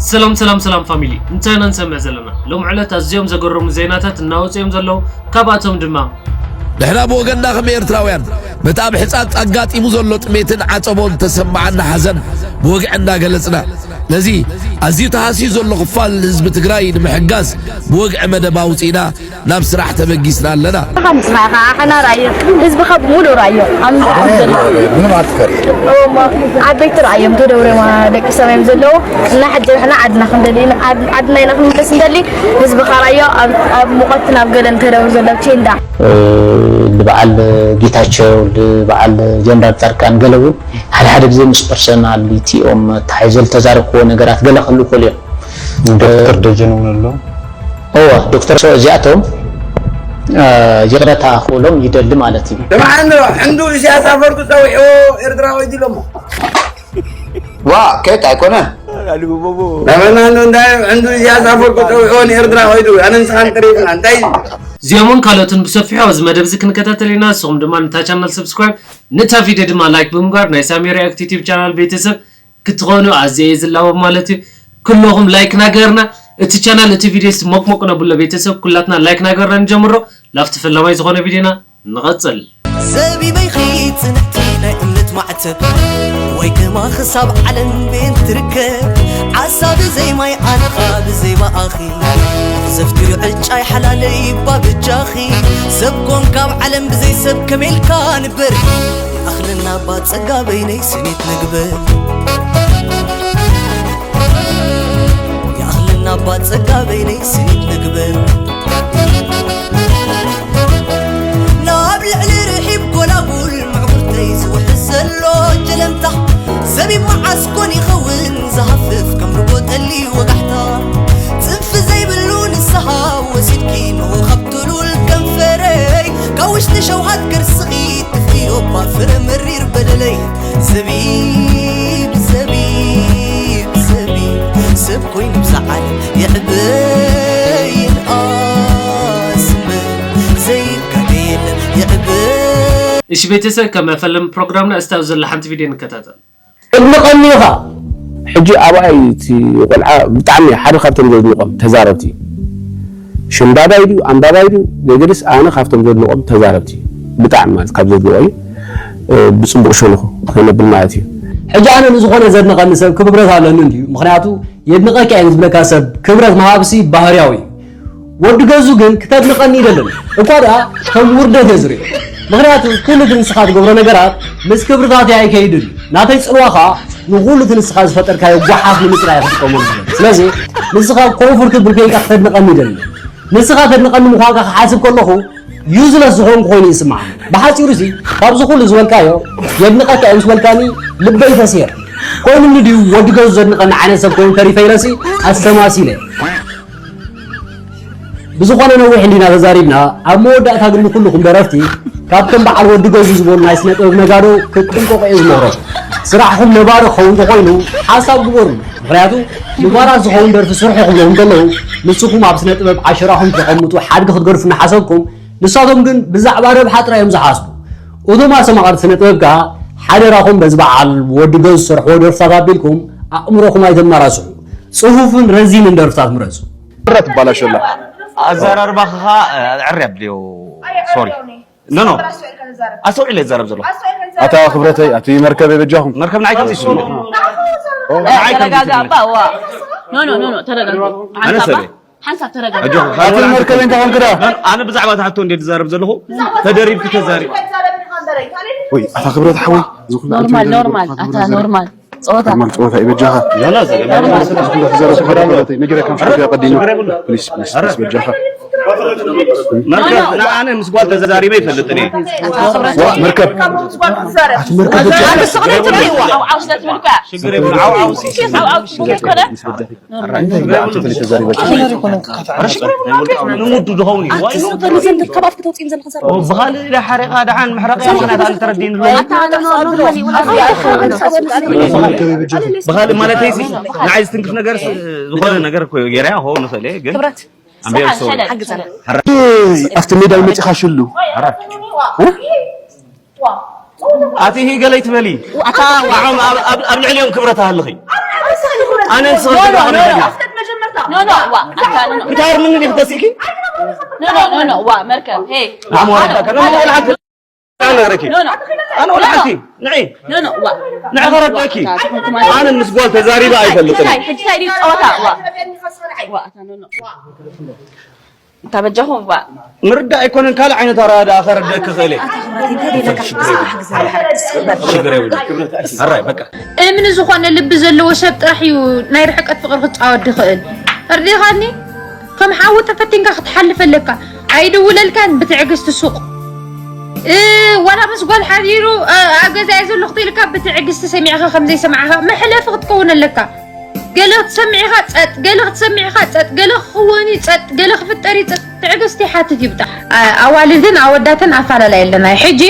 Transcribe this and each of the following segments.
ሰላም ሰላም ሰላም ፋሚሊ፣ እንታይ ኢና ንሰምዕ ዘለና? ሎም ዕለት ኣዝዮም ዘገረሙ ዜናታት እናወፁ እዮም ዘለዉ። ካብኣቶም ድማ ንሕና ብወገንና ከም ኤርትራውያን በቲ ኣብ ሕጻጽ ኣጋጢሙ ዘሎ ጥሜትን ዓጸቦን ተሰማዓና ሓዘን ብወግዒ እናገለጽና፣ ነዚ ኣዝዩ ተሃስዩ ዘሎ ክፋል ህዝቢ ትግራይ ንምሕጋዝ ብወግዒ መደብ ኣውጺእና ናብ ስራሕ ተበጊስና ኣለና። ንስኻ ንስኻ ኢኻ፣ ኣሕና ራእዮ፣ ህዝብኻ ብምሉእ ራእዮ። ኣም-፣ ኣም-፣ ምንም ኣትፈር። እሞ፣ ዓበይቲ ራእዮም ተደውረማ ደቂ ሰማይም ዘለዉ፣ እና ሕጂ ንሕና ዓድና ክንደሊ፣ ዓድ-፣ ዓድና ኢና ክንምለስ እንደሊ፣ ህዝብኻ ራእዮ፣ ኣብ፣ ኣብ ሙቐት ናብ ገለን ተደውር ዘሎ ቴንዳ። እ፣ ንበዓል ጌታቸው፣ ንበዓል ጀነራል ጻድቃን ገለ እውን ሓደ ሓደ ግዜ ምስ ፐርሰናሊቲኦም ተታሒዞ ዝተዛረብክዎ ነገራት ገለ ክህሉ ይኽእሉ እዮም። ዶክተር ደጀን እውን ኣሎ። እወ፣ ዶክተር ሶ-፣ እዚኣቶም፣ እ፣ ይቕረታ ክብሎም ይደሊ ማለት እዩ። ስምዓኒ፣ ሕንዱ ኢሳያስ ኣፈወርቂ ጸዊዕዎ ኤርትራ ወይዲ ኢሎሞ። ዋ፣ ከየት ኣይኮነ። ናበና ኣሎ እንታይ ሕንዱ ኢሳያስ ኣፈወርቂ ጸዊዕዎ ንኤርትራ ወይዱ፣ ኣነ ንስኻን ቀሪብና፣ እንታይ እዩ? እዚኦምን ካልኦትን ብሰፊሑ ኣብዚ መደብ እዚ ክንከታተል ኢና። ንስኹም ድማ ነታ ቻናል ሰብስክራይብ፣ ነታ ቪድዮ ድማ ላይክ ብምግባር ናይ ሳሚ ሪያክት ዩቲዩብ ቻናል ቤተሰብ ክትኾኑ ኣዝየ እየ ዝላቦ ማለት እዩ። ኩለኹም ላይክ ናገርና፣ እቲ ቻናል፣ እቲ ቪድዮ እስቲ ሞቅ ሞቅ ነብሎ ቤተሰብ፣ ኩላትና ላይክ ናገርና ንጀምሮ። ላፍቲ ፈላማይ ዝኾነ ቪድዮና ንቐጽል። ዘቢበይ ኸይጽንዕቲ ናይ እምነት ማዕተብ፣ ወይ ከማ ክሳብ ዓለም ቤን ትርከብ። ዓሳ ብዘይ ማይ ኣነኻ ብዘይ ባኣኺ፣ ዘፍትዩ ዕጫይ ሓላለይ እባ በጃኺ። ሰብ ኮንካ ኣብ ዓለም ብዘይ ሰብ ከመይ ኢልካ ንበር? ይኣኽለና እባ ጸጋ በይነይ ስኒት ንግበር። ይኣኽለና እባ ጸጋ በይነይ ስኒት ንግበር። ናብ ልዕሊ ርሒብ ጎላጉል ምዕጉርተይ ዝውሕዝ ዘሎ ጀለምታ፣ ዘቢብ መዓስ ኮን ይኸውን ዝሃፍፍ ከም ርጎ ጠሊ ወጋሕታ? ጽንፊ ዘይብሉ ንስሃ ወሲድኪ ንኡ ካብ ትሉል ከንፈረይ፣ ካብ ውሽጢ ሸውሃት ከርስኺ ትፍዮ እባ ፍረ መሪር በደለይ። ዘቢብ፣ ዘቢብ፣ ዘቢብ፣ ሰብ ኮይኑ ብዛ ዓለም ይዕበይን ኣስምር ዘይካደ የለን ይዕበይ። እሺ ቤተሰብ፣ ከመፈለም ፕሮግራምና እስታብ ዘላ ሓንቲ ቪድዮ ንከታተል። እድንቐኒ ኢኻ። ሕጂ ኣብኣይ እቲ ቆልዓ ብጣዕሚ ሓደ ካብቶም ዘድንቖም ተዛረብቲ እዩ። ሽምዳዳይ ድዩ ኣንባባይ ድዩ ዘይገድስ፣ ኣነ ካብቶም ዘድንቖም ተዛረብቲ እዩ። ብጣዕሚ ማለት ካብ ዘድንቖ እዩ። እ፣ ብጽቡቕ ሸነኹ ክነብል ማለት እዩ። ሕጂ ኣነ ንዝኾነ ዘድንቐኒ ሰብ ክብረት ኣለኒ እንድዩ። ምኽንያቱ የድንቐካ እየ ንዝብለካ ሰብ ክብረት ምሃብሲ ባህርያዊ እዩ። ወዲ ገዙ ግን ክተድንቐኒ ይደልን። እኳ ደኣ ከም ውርደት እየ ዝርእዮ። ምኽንያቱ ኩሉ እቲ ንስኻ ትገብሮ ነገራት ምስ ክብርታተይ ኣይከይድን እዩ። ናተይ ጽልዋ ኸኣ ንኹሉ እቲ ንስኻ ዝፈጠርካዮ ጓሓፍ ንምጽራይ እየ ክጥቀመሉ ዝደሊ። ስለዚ ንስኻ ኮንፈርተብል ኮይንካ ክተድንቐኒ ይደልን። ንስኻ ተድንቐኒ ምዃንካ ክሓስብ ከለኹ ዩዝለስ ዝኾንኩ ኮይኑ ይስምዓኒ። ብሓጺሩ እዚ ካብዚ ኩሉ ዝበልካዮ የድንቐካ እየ ምስ በልካኒ ልበይ ተስየር። ኮይኑኒ ድዩ ወዲ ገዙ ዘድንቐኒ ዓይነት ሰብ ኮይኑ ተሪፈ ኢለሲ ኣስተማሲለ። ብዝኾነ ነዊሕ እንዲና ተዛሪብና፣ ኣብ መወዳእታ ግን ንኩልኹም ደረፍቲ ካብቶም በዓል ወዲ ገዙ ዝበሉ ናይ ስነ ጥበብ ነጋዶ ክትጥንቀቑ እየ ዝመኽረኩም። ስራሕኹም ነባሪ ክኸውን እንተኾይኑ ሓሳብ ግበሩ። ምኽንያቱ ንባራት ዝኸውን ደርፊ ስርሑ ክብለኹም ከለዉ ንስኹም ኣብ ስነ ጥበብ ዓሸራኹም ተቐምጡ ሓድጊ ክትገድፉ እናሓሰብኩም ንሳቶም ግን ብዛዕባ ረብሓ ጥራይ እዮም ዝሓስቡ። እቶም ኣስተማቐርቲ ስነ ጥበብ ከኣ ሓደራኹም በዚ በዓል ወዲ ገዙ ዝሰርሕዎ ደርፍታት ኣቢልኩም ኣእምሮኹም ኣይተመራስሑ። ጽፉፍን ረዚንን ደርፍታት ምረጹ። ትባላሾላ። ኣዘራርባኻ ዕር ያብልዮ። ሶሪ። ኖ፣ ኖ። ኣስተውዒለ ይዛረብ ዘሎ። ኣታ ክብረተይ፣ ኣቲ መርከበይ በጃኹም። መርከብ ንዓይ ከምዚ ይስምዑ። ንዓይ ከምዚ ተረጋጋ ይስምዑ። ኣባ፣ ዋ። ኖ፣ ኖ፣ ኖ፣ ኖ፣ ተረጋጋ። ኣነ ሓንሳብ ሰበይ። ሓንሳብ ተረጋጋ። ኣጆኹም። ኣቲ መርከበይ እንታይ ኮንክ ደኣ? ኣነ ብዛዕባ ትሓቶ እንዴ ዝዛረብ ዘለኹ? ተደሪብኪ ተዛሪ። ወይ፣ ኣታ ክብረት ሓወይ፣ ዝኹሉ ኖርማል፣ ኣቲ ኖርማል። ኣታ ኖርማል። ጸወታ። ኖርማል ጸወታ እዩ በጃኻ። ኖ፣ ኖ፣ ዘገ-፣ ኖርማል። ዝዛረብ ክብረት ተዛረብ ክብረት ነጊረካ ምሽ ክብረት ቀዲሙ። ፕሊስ፣ ፕሊስ፣ ፕሊስ በጃኻ። መርከብ፣ ንኣነ ምስ ጓል ተዛሪበ ይፈልጥ እኔ። ኣታ ክብረት ዋ፣ መርከብ። ኣቲ መርከብ በጃኻ። ኣነ ስቕ ኢለ ትርእይዋ፣ ዓው ዓው ስለ ትብል እኮ እያ። ሽግር የብሉን። ዓው ዓው ሲ-፣ ዓው ዓው ሲ-፣ ኮነ። ንሙዱ ዝኸውን እዩ። ኣቲ ኖ፣ ተሪዘን ካብ ኣፍኪ ተውፅእም ዘለኹ ዘረባ። ብኻልእ ኢለ ሓሪቓ ደሓን ምሕረቕ እያ ምኽንያት ኣልተረዲእን። ኣታ፣ ኖ፣ ኖ፣ ኖርማል እዩ። ብኻልእ ማለተይ ሲ፣ ንዓይ ዝትንክፍ ነገር ሲ፣ ዝኾነ ነገር እኮ ገይረያ ክኸውን ንኽእል እየ፣ ግን ክብረት። ኣንበየ ሰው ሓግዘና። ኣብቲ ሜዳ መፂኻ ሽሉ። ኣቲ ሂ ገለይ ትበሊ። ኣታ ንዖም ኣብ፣ ኣብ፣ ኣብ ልዕሊኦም ክብረት ኣሃልኺ። ኣነ ንስኻ ኖ ኖ ዝረኸበ ኖ ነገር ኖ የለን። ኖ ኖ ዋ ኣታ ኖ ኖ ክታር ምን እንዲህ ተሲእኪ ኖ ኖ ኖ ኖ ዋ መርከብ ሄ ዓሞ ወረዳ ከነ ወላ ሓንቲ ኣነ ነግረኪ ኖ ኖ ኣነ ወላ ሓንቲ ንዒ ኖ ኖ ዋ ንዒ ከረዳኪ ኣነ ምስ ጓል ተዛሪበ ኣይፈልጥን ሕጂ ታይ ድዩ ጸወታ ዋ ዋ ኣታ ኖ ኖ እንታ በጃኹም ባ ምርዳእ ኣይኮነን ካልእ ዓይነት ኣረዳድኣ ከረደክ ክኽእል እየ ሽግር የብሉ ኣራይ በቃ እምኒ ዝኾነ ልቢ ዘለዎ ሰብ ጥራሕ እዩ ናይ ርሕቀት ፍቕሪ ክፃወት ዝኽእል። ተርዲኻኒ? ከም ሓዊ ተፈቲንካ ክትሓልፍ ኣለካ። ኣይድውለልካን ብትዕግስቲ ሱቕ። እ፣ ዋላ ምስ ጓል ሓዲሩ እ፣ ኣብ ገዛ እየ ዘለኹ ኢልካ ብትዕግስቲ ሰሚዕኻ ከም ዘይሰማዕኻ መሕለፊ ክትከውን ኣለካ። ገለ ክትሰምዕ ኢኻ ጸጥ፣ ገለ ክትሰምዕ ኢኻ ጸጥ፣ ገለ ክኽወን እዩ ጸጥ፣ ገለ ክፍጠር እዩ ጸጥ። ትዕግስቲ ይሓትት እዩ ብጣዕሚ። ኣ- ኣዋልድን ኣወዳትን ኣፋላላይ ኣለና ሕጂ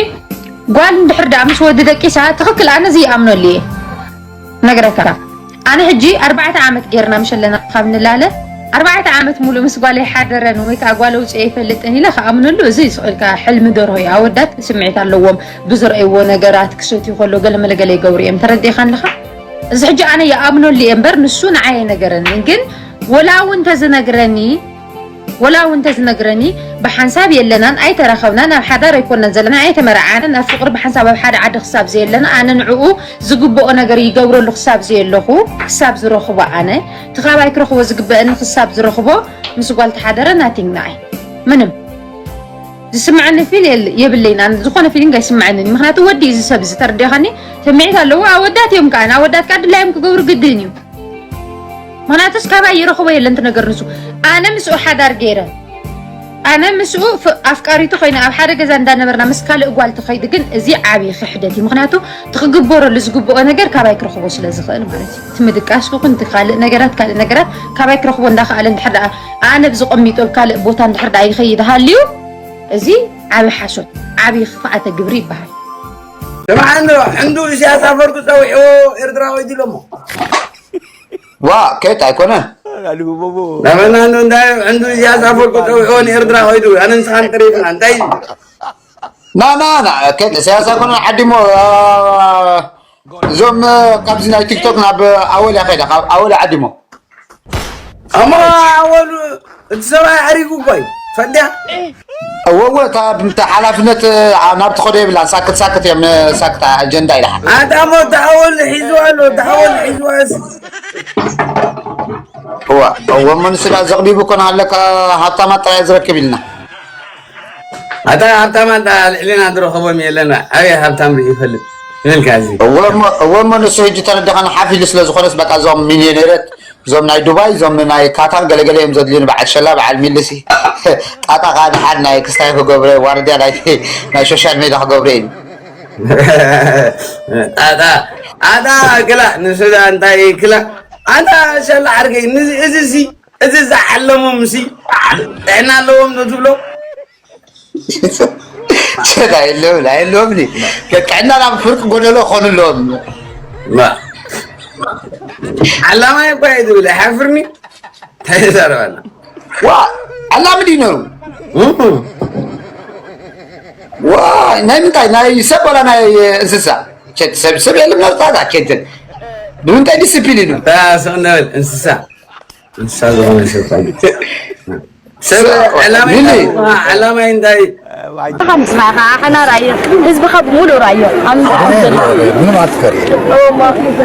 ጓል እንድሕር ደኣ ምስ ወዲ ደቂሳ ትኽክል ኣነ እዚ ይኣምነሉ እየ ነግረካ ኣነ ሕጂ ኣርባዕተ ዓመት ጌርና ምሽ ኣለና ካብ ንላለ ኣርባዕተ ዓመት ሙሉእ ምስ ጓል ኣይሓደረን ወይ ከዓ ጓል ኣውፅኦ ኣይፈልጥን ኢለ ክኣምነሉ እዚ ስቕ ኢልካ ሕልሚ ደርሆ እዩ ኣወዳት ስምዒት ኣለዎም ብዝረእይዎ ነገራት ክሰትዩ ከሎ ገለ መለገለ ይገብሩ እዮም ተረዲእካ ኣለኻ እዚ ሕጂ ኣነ ይኣምነሉ እየ እምበር ንሱ ንዓይ ኣይነገረንን ግን ወላ እውን ተዝነግረኒ ወላ እውን እንተዝነግረኒ ብሓንሳብ የለናን ኣይተራኸብናን ኣብ ሓዳር ኣይኮናን ዘለና ኣይተመርዓናን ኣብ ፍቕሪ ብሓንሳብ ኣብ ሓደ ዓዲ ክሳብ ዘየለና ኣነ ንዕኡ ዝግብኦ ነገር ይገብረሉ ክሳብ ዘየለኹ ክሳብ ዝረኽቦ ኣነ እቲ ካባይ ክረኽቦ ዝግበአኒ ክሳብ ዝረኽቦ ምስ ጓል ተሓደረ nothing ንዓይ ምንም ዝስምዐኒ ፊል የብለይን ኣነ ዝኾነ feeling ኣይስምዐንን ምክንያቱ ወዲ እዚ ሰብ እዚ ተረዲኻኒ ስምዒት ኣለዎ ኣወዳት እዮም ከዓ ኣወዳት ከዓ ድላዮም ክገብሩ ግድን እዩ ምኽንያቱስ ካባይ ይረኽቦ የለን እቲ ነገር ንሱ ኣነ ምስኡ ሓዳር ገይረ ኣነ ምስኡ ኣፍቃሪቱ ኮይነ ኣብ ሓደ ገዛ እንዳነበርና ምስ ካልእ ጓል ትኸይድ ግን እዚ ዓብዪ ክሕደት እዩ ምኽንያቱ እቲ ክግበረሉ ዝግብኦ ነገር ካባይ ክረኽቦ ስለ ዝኽእል ማለት እዩ እቲ ምድቃስ ይኹን እቲ ካልእ ነገራት ካልእ ነገራት ካባይ ክረኽቦ እንዳኸኣለ እንድሕር ደኣ ኣነ ብዝቐሚጦ ካልእ ቦታ እንድሕር ደኣ ይኸይድ ሃልዩ እዚ ዓብዪ ሓሶት ዓብዪ ክፍኣተ ግብሪ ይበሃል ስምዓኒ ሕንዱ ኢሳያስ ኣፈወርቂ ፀዊዕዎ ኤርትራ ወይዲ ኢሎሞ ዋ ኬት ኣይኮነን ናበና እንዶ እንታይ ሕንዱ ኢሳያስ ኣፈወርቂ ፀዊዕዎ ንኤርትራ ወይዱ ኣነ ንስኻን ተሪፍና እንታይ እዩ ና ና ና ኬት ኢሳያስ ኣይኮነን ዓዲሞ እዞም ካብዚ ናይ ቲክቶክ ናብ ኣወል እያ ከይዳ ካብ ኣወል ዓዲሞ ኣሞ ኣወሉ እቲ ሰብኣይ ኣሪጉ እኮ እዩ ፈዲያ እወ እወ እታ እታ ሓላፍነት ናብ ትኸዶ የብላን ሳክት ሳክት እዮም ሳክት ኣጀንዳ ኢልሓ ኣታ እሞ እቲ ኣወሉ ሒዝዋ ኣሎ እቲ ኣወሉ ሒዝዋ እስ እዋ እወ እሞ ንስዳ ዘቕቢቡ ኮን ኣለካ ሃብታማት ጥራይ ዝረክብ ኢልና ኣታ ሃብታማት ልዕልና ዝረኸቦም የለና ኣበይ ሃብታም ርኢ ይፈልጥ ይበልካ እዚ እወ እሞ ንሱ ሕጂ ተረዳኸን ሓፍ ኢሉ ስለ ዝኾነስ በቃ እዞም ሚልዮኔረት እዞም ናይ ዱባይ እዞም ናይ ካታር ገለገለ እዮም ዘድልዩኒ በዓል ሸላ በዓል ሚልሲ ጣጣ ከዓ ደሓን ናይ ክስታይ ክገብረ ዋርድያ ናይ ናይ ሶሻል ሜድያ ክገብረ ኢሉ ጣጣ ኣታ ክላ ንሱዳ እንታይ ክላ ኣታ ሸላ ዓርከይ እዚ ሲ እዚ ዝዓለሞም ሲ ጥዕና ኣለዎም ዶ ትብሎ ሸላ የለውም የለውም ጥዕና ናብ ፍርቂ ጎደሎ ክኾኑ ኣለዎም ዓላማይ እኳ እዩ ዝብል ኣይሓፍርኒ እንታይ ተዛረበና ዋ ዓላሚ ድዩ ነሩ ዋ ናይ ምንታይ ናይ ሰብ ወላ ናይ እንስሳ ሰብ ሰብ የለም ነርታታ ኬትን ብምንታይ ዲስፕሊን እዩ ስቕ እንበል እንስሳ እንስሳ ዝኾነ ሰብ ሰብ ዓላማይ እንታይ ንስኻ ምስማዕኻ ኣሕና ራእዮ ህዝብኻ ብምሉእ ራእዮ ኣብ ምድሪ ከም ዘሎ ምንም ኣትፈሪ እሞ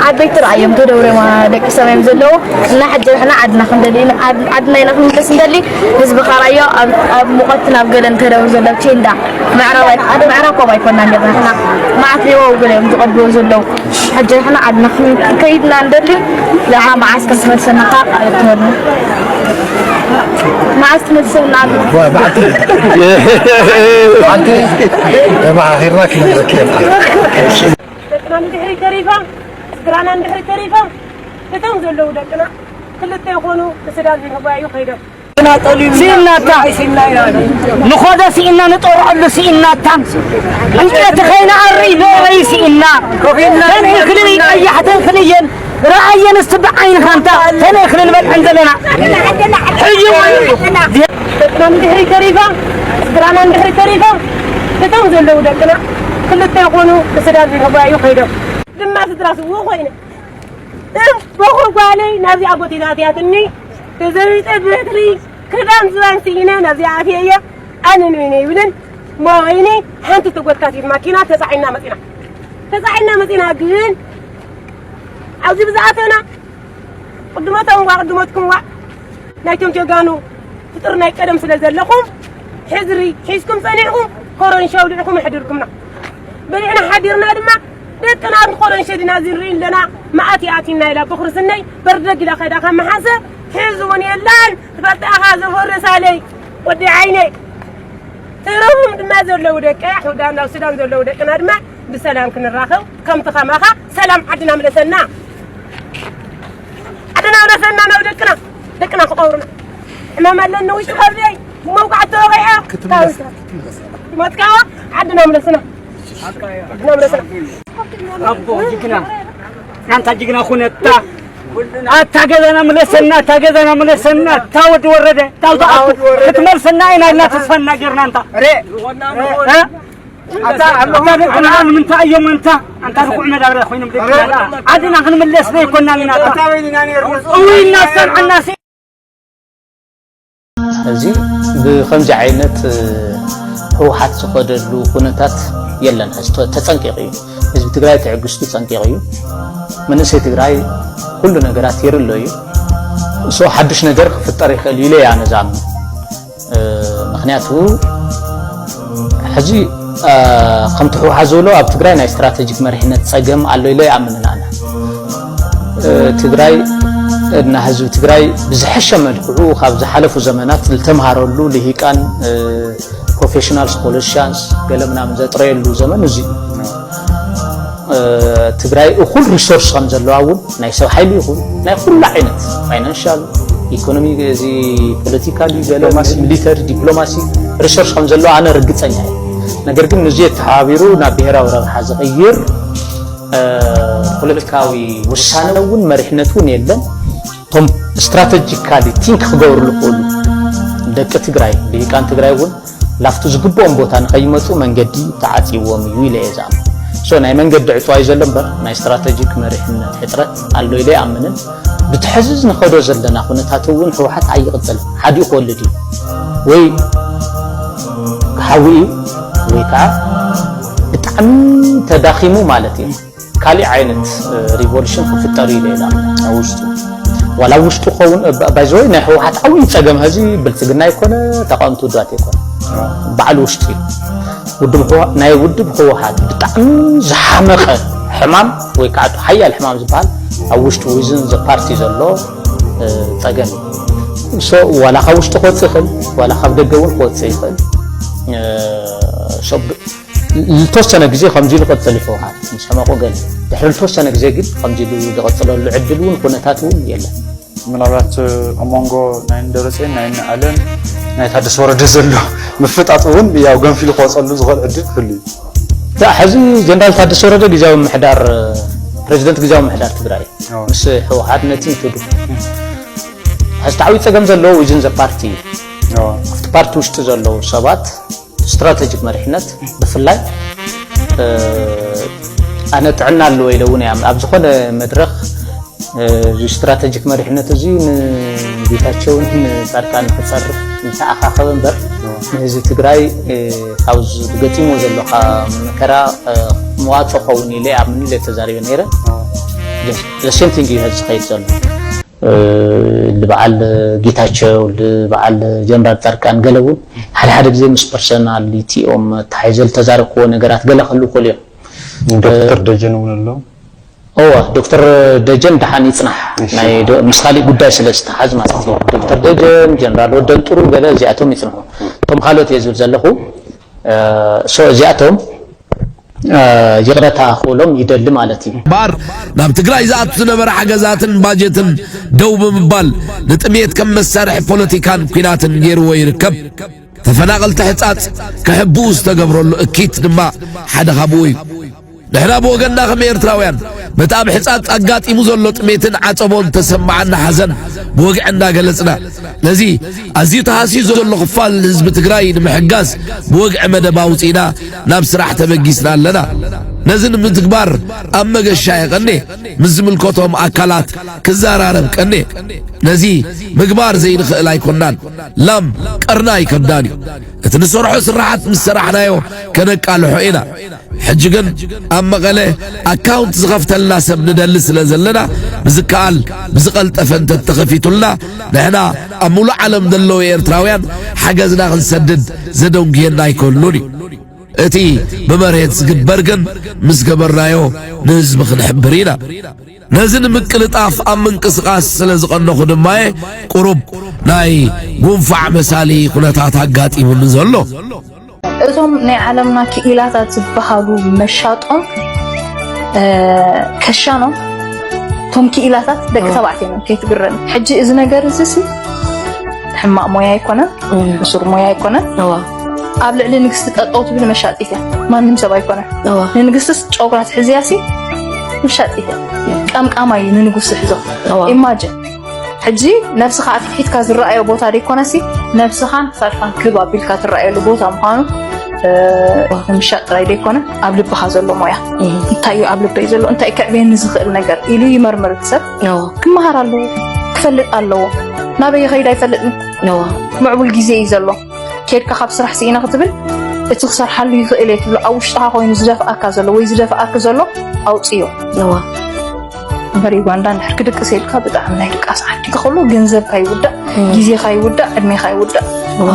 ዓበይቲ ራእዮም ተደውረማ ደቂ ሰብ እዮም ዘለዉ እና ሕጂ ንሕና ዓድና ክንደሊ ኢና። ዓድ- ዓድና ኢና ክንምለስ እንደሊ ህዝብኻ ራእዮ ኣብ- ኣብ ሙቐት ናብ ገለን ተደውር ዘሎ ቴንዳ ምዕራብ ኣይ- ምዕራብ ኮም ኣይኮና ነርና ንሕና መዓት ሌዋዊ ገለ እዮም ዝቐድዎ ዘለዉ ሕጂ ንሕና ዓድና ከይድና እንደሊ ለኻ መዓስ ክትመልሰና ካ ትበሉ መዓስ ትመልሰና ኣሎ ኣንቲ ተማኻኺርና ክነግረካ ደቅና ንድሕሪት ተሪፋ ስድራና ንድሕሪት ተሪፋ እቶም ዘለዉ ደቅና ክልተ ይኾኑ ብስዳን ንህባዩ ከይዶም ስኢናታ ንኾደ ስኢና ንጠርዐሉ ስኢናታ ዕንጨቲ ከይንኣሪ በበይ ስኢና ተን እኽሊ ቀያሕተን ክልየን ረኣየን እስቲ ብዓይንኻ እንታ ተን እኽሊ ንበልዐን ዘለና ሕጂ እውን ደቅና ንድሕሪት ተሪፋ ስድራና ንድሕሪት ተሪፋ እቶም ዘለዉ ደቅና ክልተ ይኾኑ ብስዳን ንህባዩ ከይዶም ድማ ስድራ ስውእ ኮይነ እም፣ በኹር ጓለይ ናብዚኣ ቦቴ ናትያትኒ፣ ተዘቢጠ ብትሪ ክዳን ዝባን ስኢነ ናብዚኣ ኣትየዮ። ኣነ ንበይነ ይብልን፣ እሞ ወይኒ ሓንቲ ተጎትካቲት ማኪና ተጻዒና መጺና። ተጻዒና መጺና ግን ኣብዚ ብዝኣተና ቅድሞቶም ዋ ቅድሞትኩም ዋ ናይቶም ጀጋኑ ፍጡር ናይ ቀደም ስለ ዘለኹም ሕዝሪ ሒዝኩም ጸኒዕኩም ኮረንሻ ውዲዕኩም ኣሕዲርኩምና። በሊዕና ሓዲርና ድማ ደቅና ኮረንሸ ዲና እዚ ንርኢ ኣለና። መኣት ይኣቲና ኢላ በኹሪ ስነይ በርደግ ኢላ ከይዳ ካብ መሓሰ ሕዚ እውን የላን። ትፈልጣ ኢኻ ዘፈርሳለይ ወዲ ዓይነይ። ተረፎም ድማ ዘለዉ ደቀይ ኣብ ሱዳን፣ ኣብ ሱዳን ዘለዉ ደቅና ድማ ብሰላም ክንራኸብ ከምቲ ከማኻ ሰላም ዓድና ምለሰና። ዓድና ምለሰና ናብ ደቅና፣ ደቅና ክቐብሩና። ሕማም ኣለኒ ውሽጢ ከብደይ፣ መውቃዕቲ ተወቂዐ። ክትምለስ፣ ክትምለስ። ሞትካዋ ዓድና ምለስና። ዓድና ምለስና። ኣቦ ጅግና፣ ኣንታ ጅግና ኩነታ። ኣታ ገዛና ምለሰና፣ ኣታ ገዛና ምለሰና፣ ኣታ ወዲ ወረደ፣ ኣታ ወዲ ኣታ ወዲ ወረደ። ክትመልሰና ኢና ኢልና ተስፋ እናገርና ኣንታ። ረ-፣ እ? ኣታ ኣሎ ኣታ ደቅና ንምንታይ እዮም ኣንታ? ኣንታ ርኩዕ መዳበርያ ኮይኖም ደቅና። ረ-፣ ዓድና ክንምለስ ዘይኮናን ኢና ኣታ። ኣታ በይንና ነይሩ። እውይ እናሰምዐና ሲ- እዚ ብኸምዚ ዓይነት፣ እ፣ ህወሓት ዝኸደሉ ኩነታት የለን። ሕዚ ተ-፣ ተጸንቂቑ እዩ። ህዝቢ ትግራይ ትዕግስቱ ጸንቂቑ እዩ። መንእሰይ ትግራይ ኩሉ ነገራት ይርሎ እዩ። እሶ ሓድሽ ነገር ክፍጠር ይኽእል እዩ ኢለ እየ ኣነ ዝኣምን። እ፣ ምኽንያቱ ሕዚ፣ እ፣ ከምቲ ህወሓት ዝብሎ ኣብ ትግራይ ናይ ስትራተጂክ መሪሕነት ጸገም ኣሎ ኢለ ይኣምንን ኣነ። እ፣ ትግራይ እና ህዝቢ ትግራይ ብዝሐሸ መልክዑ ካብ ዝሓለፉ ዘመናት ዝተምሃረሉ ልሂቃን፣ እ፣ ፕሮፌሽናልስ፣ ፖለቲሻንስ ገለ ምናምን ዘጥረየሉ ዘመን እዚ እዩ። እ፣ ትግራይ እኹል ሪሶርስ ከም ዘለዋ እውን ናይ ሰብ ሓይሊ ይኹን ናይ ኩሉ ዓይነት ፋይናንሻል፣ ኢኮኖሚ፣ እዚ ፖለቲካል፣ ገለ ዲፕሎማሲ። ሚሊተሪ፣ ዲፕሎማሲ ሪሶርስ ከም ዘለዋ ኣነ ርግጸኛ እየ። ነገር ግን እዚ የተሓባቢሩ ናብ ብሔራዊ ረብሓ ዝቕይር፣ እ፣ ፖለቲካዊ ውሳነ እውን መሪሕነት እውን የለን። እቶም ስትራተጂካሊ ቲንክ ክገብርሉ ይኽእሉ ደቂ ትግራይ፣ ልሂቃን ትግራይ እውን ላፍቱ ዝግብኦም ቦታ ንኸይመፁ መንገዲ ተዓፂዎም እዩ ኢለ እየ ዝኣምን። ሶ ናይ መንገዲ ዕፅዋ እዩ ዘሎ እምበር ናይ ስትራተጂክ መሪሕነት ሕፅረት ኣሎ ኢለ ኣይኣምንን። ብቲ ሕዚ ንኸዶ ዘለና ኩነታት እውን ህወሓት ኣይቕፅልን፣ ሓዲኡ ክወልድ እዩ። ወይ ክሓዊ እዩ ወይ ከዓ ብጣዕሚ ተዳኺሙ ማለት እዩ። ካሊእ ዓይነት፣ እ፣ ሪቮሉሽን ክፍጠር እዩ ኢለ እየ ዝኣምን ኣብ ውሽጡ። ዋላ ኣብ ውሽጡ ክኸውን፣ እ፣ ባ-፣ ባይ ዘ ወይ ናይ ህወሓት ዓብዪ ጸገም ሀዚ ብልጽግና ኣይኮነ፣ ተቃወምቲ ውድባት ኣይኮነ። ባዕሉ ውሽጡ እዩ። ውድብ ህወ-፣ ናይ ውድብ ህወሓት ብጣዕሚ ዝሓመቐ ሕማም ወይ ከዓ ሓያል ሕማም ዝበሃል ኣብ ውሽጡ ዊዝን ዘ ፓርቲ ዘሎ፣ እ፣ ጸገም እዩ። ሶ ዋላ ካብ ውሽጡ ክወጽእ ይኽእል፣ ዋላ ካብ ደገ እውን ክወጽእ ይኽእል። እ፣ ሶ ብ-፣ ዝተወሰነ ግዜ ከምዚ ኢሉ ክቕጽል ይኽእል፣ ምስ ሕመቑ ገለ። ድሕሪ ዝተወሰነ ግዜ ግን ከምዚ ኢሉ ዝቕጽለሉ ዕድል እውን ኩነታት እውን የለን። ምናልባት ኣብ መንጎ ናይ እኒ ደብረፅዮን ናይ እኒ ኣለም ናይ ታደሰ ወረደ ዘሎ ምፍጣጥ እውን ያው ገንፊሉ ክወፀሉ ዝኽእል ዕድል ክህሉ እዩ። እታ ሕዚ ጀነራል ታደሰ ወረደ ግዜያዊ ምምሕዳር፣ ፕሬዚደንት ግዜያዊ ምምሕዳር ትግራይ ኣዎ። ምስ ህወሓት ነቲ እንትዱ። ሕዚ እቲ ዓብዪ ፀገም ዘለዎ ዊዝን ዘ ፓርቲ እዩ። ኣዎ። ኣብቲ ፓርቲ ውሽጢ ዘለዉ ሰባት ስትራተጂክ መሪሕነት ብፍላይ፣ እ፣ ኣነ ጥዕና ኣለዎ ኢለ እውን እየ ኣብ ዝኾነ መድረኽ፣ እ፣ እዚ ስትራተጂክ መሪሕነት እዚ ንጌታቸውን ንፃድቃን ክፀርፍ ዝተኣኻኸበ እምበር፣ ንህዝቢ ትግራይ፣ እ፣ ካብ ዝ-፣ ገጢሞ ዘሎ ካ-፣ መከራ፣ እ፣ መዋፅኦ ክኸውን ኢለ እየ ኣብ ምንለ ተዛሪበ ነይረ። ዘሴም ቲንግ እዩ ሕዚ ዝኸይድ ዘሎ። እ፣ ልበዓል ጌታቸው፣ ልበዓል ጀነራል ጻድቃን ገለ እውን ሓደ ሓደ ግዜ ምስ ፐርሰናሊቲኦም ተታሒዘ ዝተዛረብክዎ ነገራት ገለ ክህልዉ ይኽእሉ እዮም። ዶክተር ደጀን እውን ኣሎ። እወ፣ ዶክተር ደጀን ደሓን ይጽናሕ። እሺ። ናይ ዶ-፣ ምስ ካሊእ ጉዳይ ስለ ዝተሓዝ ማለት እዩ። ዶክተር ደጀን፣ ጀነራል ወደን ጥሩ ገለ እዚኣቶም ይጽንሑ። እቶም ካልኦት እየ ዝብል ዘለኹ። እ፣ ሶ እዚኣቶም፣ እ፣ ይቕረታ ክብሎም ይደሊ ማለት እዩ። እምበኣር ናብ ትግራይ ዝኣቱ ዝነበረ ሓገዛትን ባጀትን ደው ብምባል ንጥሜት ከም መሳርሒ ፖለቲካን ኲናትን ገይርዎ ይርከብ። ተፈናቐልቲ ሕጻጽ ክሕብኡ ዝተገብረሉ እኪት ድማ ሓደ ካብኡ እዩ። ንሕና ብወገንና ከም ኤርትራውያን በቲ ኣብ ሕጻጽ ኣጋጢሙ ዘሎ ጥሜትን ዓጸቦን ተሰማዓና ሓዘን ብወግዒ እናገለጽና፣ ነዚ ኣዝዩ ተሃስዩ ዘሎ ክፋል ህዝቢ ትግራይ ንምሕጋዝ ብወግዒ መደብ ኣውጺእና ናብ ስራሕ ተበጊስና ኣለና። ነዚ ንምትግባር ኣብ መገሻ የቐኔ፣ ምስ ዝምልከቶም ኣካላት ክዘራረብ ቀኔ። ነዚ ምግባር ዘይንኽእል ኣይኮናን፣ ላም ቀርና ኣይከብዳን እዩ። እቲ ንሰርሖ ስራሓት ምስ ሰራሕናዮ ከነቃልሖ ኢና። ሕጂ ግን ኣብ መቐለ ኣካውንት ዝኸፍተልና ሰብ ንደሊ ስለ ዘለና፣ ብዝከኣል ብዝቐልጠፈ እንተተኸፊቱልና፣ ንሕና ኣብ ሙሉእ ዓለም ዘለዉ ኤርትራውያን ሓገዝና ክንሰድድ ዘደንጉየና ኣይኮኑን እዩ። እቲ ብመሬት ዝግበር ግን ምስ ገበርናዮ ንህዝቢ ክንሕብር ኢና። ነዚ ንምቅልጣፍ ኣብ ምንቅስቓስ ስለ ዝቐነኹ ድማየ ቁሩብ ናይ ጉንፋዕ መሳሊ ኩነታት ኣጋጢሙኒ ዘሎ። እቶም ናይ ዓለምና ክኢላታት ዝበሃሉ መሻጦም ከሻኖም እቶም ክኢላታት ደቂ ተባዕትዮ እዮም። ከይትግረም ሕጂ እዚ ነገር እዚ ሲ ሕማቕ ሞያ ኣይኮነን፣ እሱር ሞያ ኣይኮነን። ኣብ ልዕሊ ንግስቲ ጠጠው ትብል መሻጢት እያ። ማንም ሰብ ኣይኮነን። ንንግስትስ ጨጉራ ትሕዝያ ሲ መሻጢት እያ። ቀምቃማይ ንንጉስ ዝሕዞ ኢማጅን ሕጂ ነብስኻ ኣትሒትካ ዝረኣዮ ቦታ ደይኮነሲ ነብስኻን ክሳድካን ክብ ኣቢልካ ትረኣየሉ ቦታ ምዃኑ ንምሻጥ ጥራይ ደይኮነ ኣብ ልብኻ ዘሎ ሞያ እንታይ እዩ ኣብ ልበይ ዘሎ እንታይ ከዕብየኒ ዝኽእል ነገር ኢሉ ይመርምር እቲ ሰብ ክመሃር ኣለዎ ክፈልጥ ኣለዎ ናበይ ይኸይድ ኣይፈልጥን ምዕቡል ግዜ እዩ ዘሎ ኬድካ ካብ ስራሕ ስኢነ ክትብል እቲ ክሰርሓሉ ይኽእል እየ ትብሎ ኣብ ውሽጥኻ ኮይኑ ዝደፍኣካ ዘሎ ወይ ዝደፍኣካ ዘሎ ኣውፅዮ እምበር ዩጋንዳ እንድሕር ክድቅስ ኢልካ ብጣዕሚ ናይ ድቃስ ዓዲ ከሎ ገንዘብካ ይውዳእ ግዜኻ ይውዳእ ዕድሜኻ ይውዳእ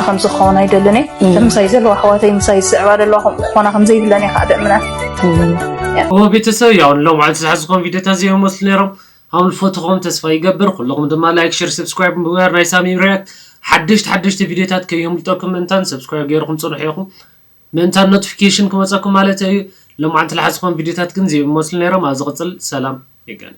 ከምዚ ክኸውን ኣይደልን እየ ምሳይ ዘለዋ ኣሕዋተይ ምሳይ ዝስዕባ ዘለዋ ከምኡ ክኾና ከምዘይብለን እየ ከዓ ደእምነን እሞ ቤተሰብ ያው ንሎምዓንቲ ዝሓዝኩም ቪዲዮታት እዚኦም መስሉ ነይሮም ኣብ ልፈትኹም ተስፋ ይገብር ኩልኹም ድማ like share subscribe ምግባር ናይ ሳሚ react ሓደሽቲ ሓደሽቲ ቪዲዮታት ከየምልጠኩም ምእንታን subscribe ገይርኩም ፅንሑ ኢኹም ምእንታን notification ክመፀኩም ማለት እዩ ሎምዓንቲ ዝሓዝኩም ቪዲዮታት ግን እዚኦም መስሉ ነይሮም ኣብ ዝቕፅል ሰላም የጋኒ